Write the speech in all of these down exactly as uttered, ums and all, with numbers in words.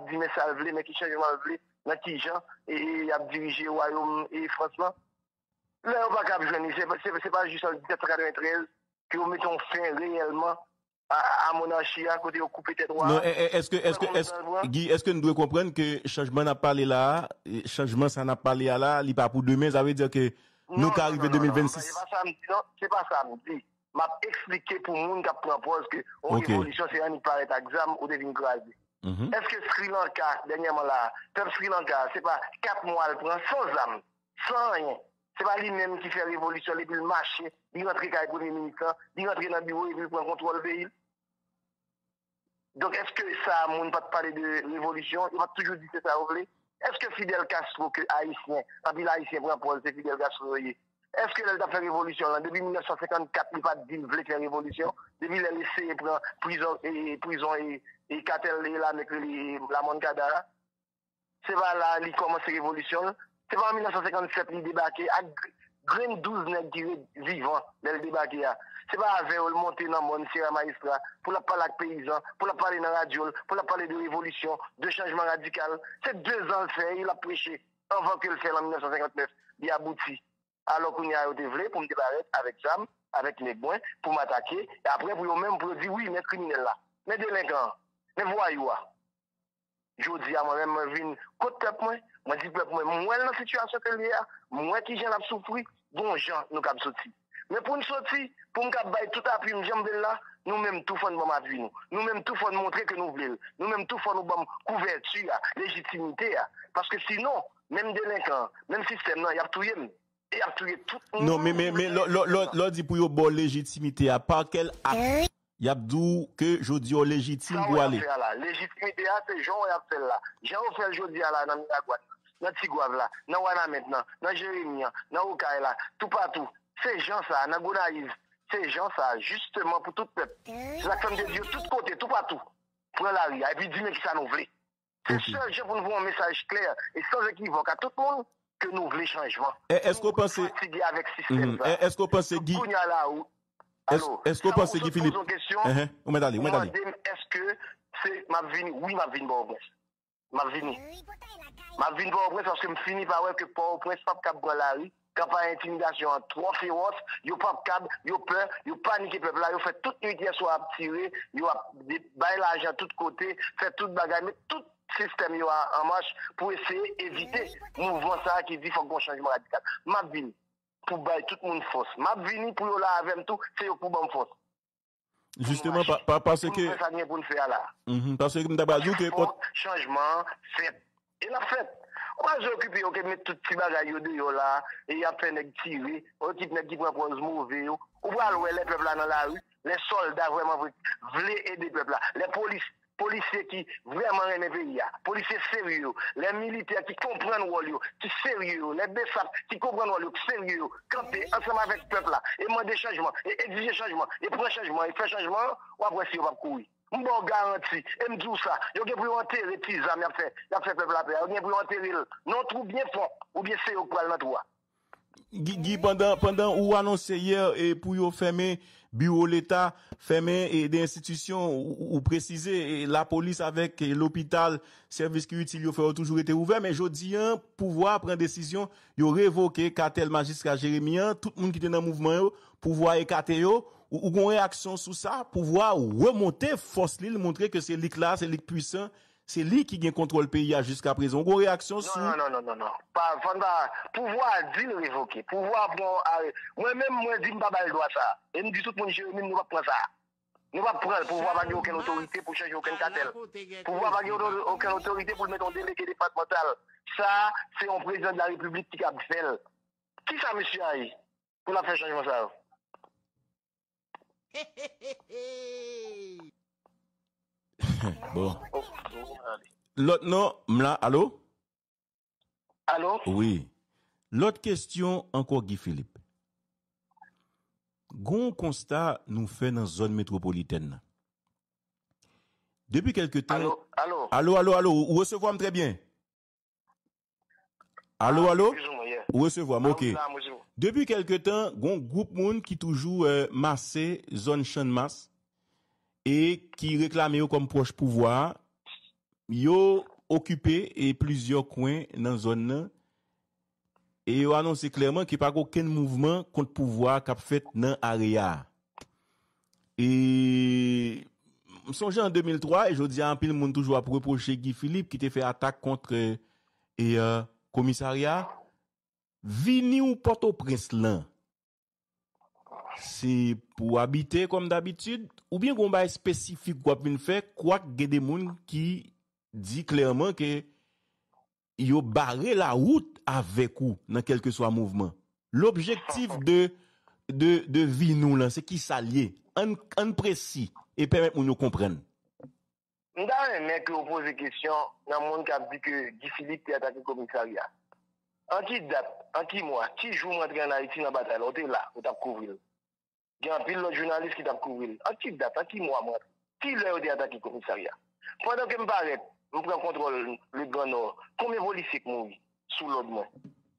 di men sa l vle, men ki chanjman l vle, nan ki jan e, e y ap dirije wayòm e Frans lan. Lè yo pa kab jwenn li, se, se, se pa jis an disèt san katreventrèz ke yo mete yon fen reyèlman a, a monarchi a, kote yo koupe tèt wa a. Non, è- è- èske, Ou wè èske, konbyen èske, tan l pran? Guy, èske n dwe konprann ke chanjman n ap pale la a, e, chanjman sa n ap pale a la, li pa pou demen, sa vle di ke nou Non, ka non, rive non, non, non, non, de mil vennsis. Se pa sa m di, non. Se pa sa m di. M ap eksplike pou moun k ap pran pòz ke yon Ok. revolisyon se annik parèt ak zam ou te vin kraze. Mhm. Èske Sri Lanka, dènyèman la a, pèp Sri Lanka, se pa kat mwa l pran san zam, san anyen? Se pa li menm ki fè revolisyon l epi l mache, li rantre kay premye minis lan, li rantre nan biwo epi l pran kontwòl peyi l? Donk, èske sa moun pa t pale de revolisyon? Yo pa t toujou di se sa yo vle? Èske Fidel Castro ke Ayisyen, anpil Ayisyen pran pòz se Fidel Castro yo ye? Èske lè l t ap fè revolisyon l lan, depi mil nèf san senkannkat, li pa t di l vle fè revolisyon? Depi lè l eseye pran prizon, e, prizon, e, e katèl e lame k rele La Moncada a? Se pa la li kòmanse revolisyon l? Se pa an mil nèf san senkannsèt li debake ak gr- grenn douz nèg ki ret vivan lè l debake a? Se pa avè yo l monte nan mòn Sierra Maestra pou l ap pale ak peyizan, pou l ap pale nan radyo l, pou l ap pale de revolisyon, de chanjman radikal? Se dezan l fè e l ap preche anvan ke l fè l an mil nèf san senkannnèf, li abouti. Alò kounye a yo te vle pou m te parèt avèk zam, avèk nèg mwen, pou m atake, e apre pou yo menm pou yo di wi, men kriminèl la, men delenkan an, men vwayou a. Jodi a mwen menm mwen vin kot pèp mwen, mwen di pèp mwen, m wè l nan sitiyasyon ke l ye a, m wè kijan l ap soufri, gon jan nou kab soti. Men pou n soti, pou m kab bay tout apui m jan m vle l la, nou menm tou fò n ban m apui nou. Nou menm tou fò n montre ke nou vle l. Nou menm tou fò nou ban m kouvèti a, lejitimite a. Paske sinon, menm delenkan an, menm sistèm nan, y ap touye m. E y ap touye tout moun. Non, men, men, men, lè, lè, lè, lè w di pou yo ba w lejitimite a, pa kèl ak y ap di w ke jodi a w lejitim pou w ale? Sa w wè y ap fè a la, lejitimite a, se jan w wè y ap fè l la. Jan yo fè l jodi a la nan Miragwàn nan, nan Tigwav la, nan Wanament nan, nan Jeremi an, nan Okay la, toupatou. Se jan sa a, nan Gonayiv, se jan sa a, jisteman pou tout pèp. Se sa k fè m te di yo tout kote, toupatou, pran lari a, epi di men kisa nou vle. Se Ok. sèl jan pou n voye yon mesaj klè e san ekivòk a tout moun ke nou vle chanjman. E, èske w panse fatige avèk sistèm Mhm. sa. E, èske w panse Donk, Guy kounye a la, ou, Ès- alo, èske w sa panse ou Guy sot Philippe poze yon kesyon, Ehe. Ou mèt ale, ou ou mèt ale. mande m èske se m ap vini, wi, m ap vini Pòtoprens. M ap vini. M ap vini Pòtoprens paske m fini pa wè ke Pòtoprens p ap kab pran lari. Kanpay entimidasyon an twò fewòs, yo p ap kab, yo pè, yo panike pèp la, yo fè tout nwit yè swa ap tire, yo ap de- bay lajan tout kote, fè tout bagay, met tout sistèm yo a- an mach pou eseye evite mouvman sa a ki di fòk gon chanjman radikal. M ap vini pou bay tout moun fòs. M ap vini pou yo la avè m tou, se yo k pou ban m fòs. Jisteman, pa, pa, paske pou nou fè sa n gen pou n fè a la. Mhm, paske m ta pral di w ke Fò, chanjman fèt. E l ap fèt. Ou pa bezwen okipe yo ke met tout ti bagay yo deyò la, e y ap fè nèg tire, ekip nèg ki pran pòz move yo. Ou pral wè lè pèp la nan lari, lè sòlda vrèman vre vle ede pèp la, lè polis, polisye ki vrèman renmen peyi a, polisye serye yo, lè militè ki konprann wòl yo, ki serye yo, lè besap ki konprann wòl yo, ki serye yo, kanpe ansanm avèk pèp la, e mande chanjman, e egzije chanjman, e pran chanjman, e fè chanjman an, w ap wè si yo p ap kouri. M ba w garanti, e m di w sa, yo gen pou yo antere ti zam y ap fè, y ap fè pèp la pè a, yo gen pou yo antere l nan yon twou byen fon, oubyen se yo k pral nan twou a. Guy, Guy, pandan, pandan ou anonse yè e pou yo fèmen biwo Leta, fèmen e de enstitisyon, ou, ou, ou presize e lapolis avèk e lopital, sèvis ki itil yo fè yo toujou rete ouvè, men jodi a, pouvwa a pran desizyon, yo revoke katèl majistra Jeremi an, tout moun ki te nan mouvman yo, pouvwa a ekate yo. Ou, ou gon reyaksyon sou sa? Pouvwa a remonte fòs li, l montre ke se li k la, se li k pwisan, se li ki gen kontwòl peyi a jiskaprezan. Ou gon reyaksyon sou Non, non, non, non, non, non. Pa, fò n pa, pouvwa a di l revoke. Pouvwa a pran are. Mwen menm, mwen di m pa ba l dwa sa. E m di tout moun Jeremi, nou p ap pran sa. Nou p ap pran l. Pouvwa pa gen okenn otorite pou chanje okenn katèl. Pouvwa pa gen oto- okenn otorite pou l mete yon delege depatmantal. Sa, se yon prezidan de la repiblik ki kab fè l. Kisa mesye a ye pou l ap fè chanjman sa yo? Bon. Lòt non, m la, alo? Alo? Wi. Lòt kesyon ankò, Guy Philippe. Gon konsta nou fè nan zòn metwopolitèn nan. Depi kèlke tan. Alo, alo. Alo, alo, alo, ou resevwa m trè byen? Alo, alo? Ou resevwa m, ok. Depi kèlke tan, gon gwoup moun ki toujou eh, mase zòn Channmas e ki reklame yo kòm pwòch pouvwa a, yo okipe e plizyè kwen nan zòn nan, e yo anonse klèman ke pa gen okenn mouvman kont pouvwa k ap fèt nan area a. E m sonje an de mil twa, e jodi a anpil moun toujou ap repwoche Guy Philippe ki te fè atak kont, e, e, komisarya a. Vini w Pòtoprens lan, se pou w abite kòm dabitid, oubyen gen yon bagay espesifik w ap vin fè, kwak gen de moun ki di klèman ke yo bare lawout avèk ou nan kèlkeswa mouvman. Lobjektif de, de, de vini w lan, se kisa l ye? Ann, ann presi e pèmèt moun yo konprann. M ta renmen ke w poze kesyon nan moun k ap di ke Guy Philippe te atake komisarya. An ki dat, an ki mwa, ki jou m rantre ann Ayiti nan batay la? Ou te la, ou t ap kouvri l. Gen anpil lòt jounalis ki t ap kouvri l. An ki dat, an ki mwa m rantre? Ki lè yo te atake komisarya? Pandan ke m parèt, m pran kontwòl le Gran Nò, konbyen polisye k mouri sou lòd mwen?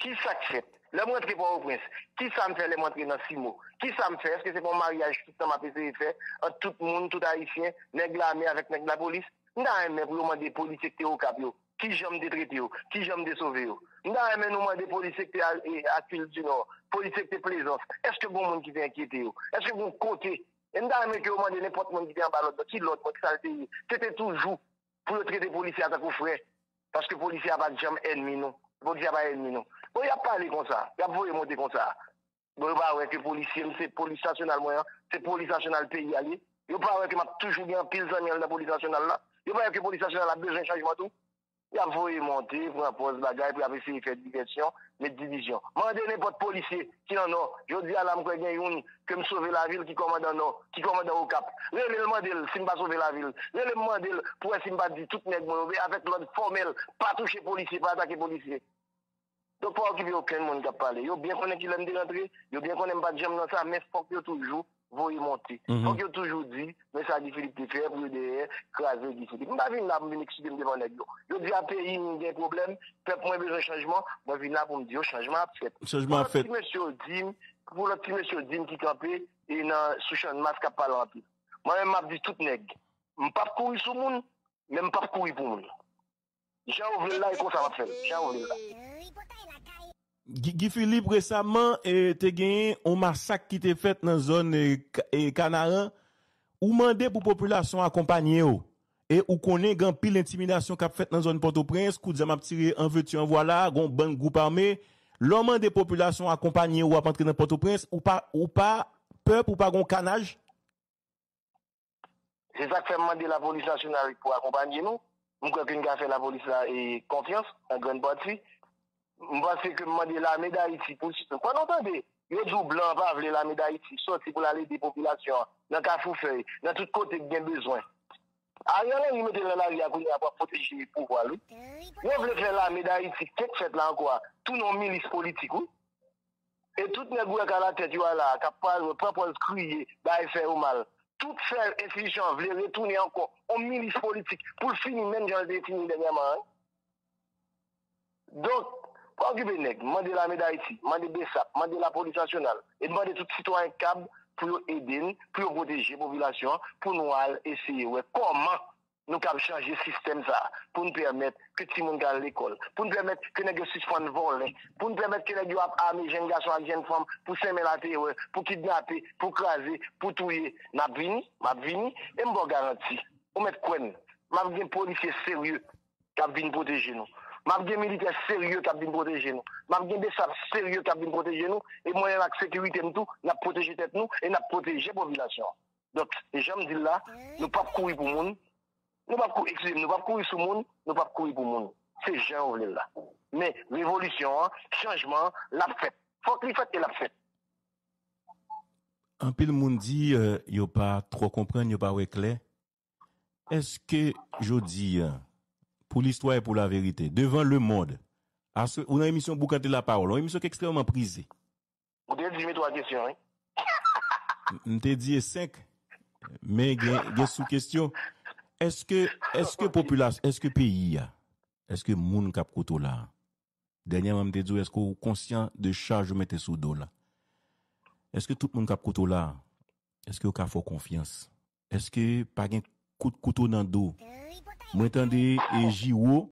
Ki sa k fèt? Lè m rantre Pòtoprens, ki sa m fè lè m rantre nan Simo? Ki sa m fè? Èske se pa yon maryaj tout tan m ap eseye fè ant tout moun, tout Ayisyen, nèg lame avèk nèg lapolis? M ta renmen pou yo mande polisye k te Okap yo, kijan m te trete yo, kijan m te sove yo. M ta renmen nou mande polisye k te a, e, Akil di Nò, polisye k te Plezans, èske gen moun ki te enkyete yo? Èske gen kote? E m ta renmen ke yo mande nenpòt moun ki te anba lòd mwen, ki lòd mwen, ki sa l te ye? Se te toujou pou yo trete polisye a tankou frè. Paske polisye a pa t janm ènmi nou. Polisye a pa ènmi nou. Bon, y ap pale konsa. Y ap voye monte konsa. Bon, yo pa wè ke polisye m, se polis nasyonal mwen an, se polis nasyonal peyi a l ye. Yo pa wè ke m ap toujou gen anpil zanmi anndan polis nasyonal la. Yo pa wè ke polis nasyonal la bezwen chanjman tou. Y ap voye monte, pran pòz bagay pou y ap eseye fè divèsyon, met divizyon. Mande nenpòt polisye ki nan Nò. Jodi a la, m kwè gen youn ke m sove lavi l ki kòmandan Nò, ki kòmandan Okap. Rele l, mande l si m pa sove lavi l. Rele m, mande l pou wè si m pa di tout nèg mwen yo, avèk lòd fòmèl, pa touche polisye, pa atake polisye. Donk, pa okipe okenn moun k ap pale. Yo byen konnen kilè m te rantre, yo byen konnen m pa t janm nan sa, men fòk yo toujou voye monte. Fòk yo toujou di, men sa Guy Philippe te fè pou yo dèyè kraze Guy Philippe. M pa vin la pou m vin eksplike m devan nèg yo. Yo di a peyi m gen pwoblèm, pèp mwen bezwen chanjman, mwen vin la pou m di yo chanjman ap fèt. Chanjman ap fèt. Pou lòt ti mesye yo di m, pou lòt ti mesye yo di m ki kanpe e nan sou Channmas k ap pale anpil. Mwen menm m ap di tout nèg, m p ap kouri sou moun, men m p ap kouri pou moun. Jan ou vle l la, e konsa m ap fè l. Jan ou vle l la. Guy, Guy Philippe resaman, e, te genyen yon masak ki te fèt nan zòn, e, Ka- e, Kanaran. Ou mande pou popilasyon akonpanye w. E ou konnen gen anpil entimidasyon k ap fèt nan zòn Pòtoprens, kout zam ap tire an veti an vwala, gen yon bann gwoup ame. Lè w mande popilasyon akonpanye w, w ap antre nan Pòtoprens, ou pa, ou pa pè pou pa gen yon kanaj? Se sa k fè m mande lapolis nasyonal pou akonpanye nou. M kwè ke n ka fè lapolis la, e, konfyans, an grann pati. M panse ke m mande Lame Dayiti pou l sipòte. Kwè nou tande, yo di w blan an pa vle Lame Dayiti sòti pou l al ede popilasyon an nan Kafou Fèy, nan tout kote k gen bezwen. Ariel Henry mete l nan lari a kounye a pou ap pwoteje pouvwa l, wi. Yo vle fè Lame Dayiti, kèk fèt la ankò a, tounen yon milis politik, wi. E tout nèg ou wè k alatèt yo a la a, k ap pran pòz kriye, bay fè yo mal. Tout sèl enstitisyon an vle retounen ankò yon milis politik pou l fini menm jan l te fini dènyèman an. Donk, pa okipe nèg, mande Lame Dayiti, mande BSAP, mande Lapolis Nasyonal, e mande tout sitwayen k kab pou yo ede n, pou yo pwoteje popilasyon an, pou nou al eseye wè kòman nou kab chanje sistèm sa a, pou n pèmèt ke timoun ka al lekòl, pou n pèmèt ke nèg yo sispann vòlè, pou n pèmèt ke nèg yo ap ame jenn gason ak jenn fanm pou senmen laterè, pou kidnape, pou kraze, pou touye. N ap vini, m ap vini, e m ba w garanti. Ou mèt kwè m, m ap gen polisye serye k ap vin pwoteje nou. M ap gen militè serye k ap vin pwoteje nou. M ap gen BSAP serye k ap vin pwoteje nou. E mwen menm ak sekirite m tou, n ap pwoteje tèt nou e n ap pwoteje popilasyon an. Donk, jan m di l la, nou p ap kouri pou moun. Nou p ap kouri, eskize m, nou p ap kouri sou moun, nou p ap kouri pou moun. Se jan yo vle l la. Men, revolisyon an, chanjman an, l ap fèt. Fòk li fèt e l ap fèt. Anpil moun di, eh, yo pa twò konprann, yo pa wè klè. Èske jodi a, pou listwa e pou laverite, devan lemonn, aswè, ou nan emisyon Boukante Lapawòl, yon emisyon ki ekstrèmman prize. Ou te di m twa kesyon, wi. M te di e senk, men gen, gen sou kesyon. Èske, èske popilasyon, èske peyi a, èske moun k ap koute w la a, dènyèman m te di w, èske w konsyan de chaj ou mete sou do w la? Èske tout moun k ap koute w la a, èske yo ka fè w konfyans? Èske pa gen kout kouto nan do? Mwen tande e Jiwo,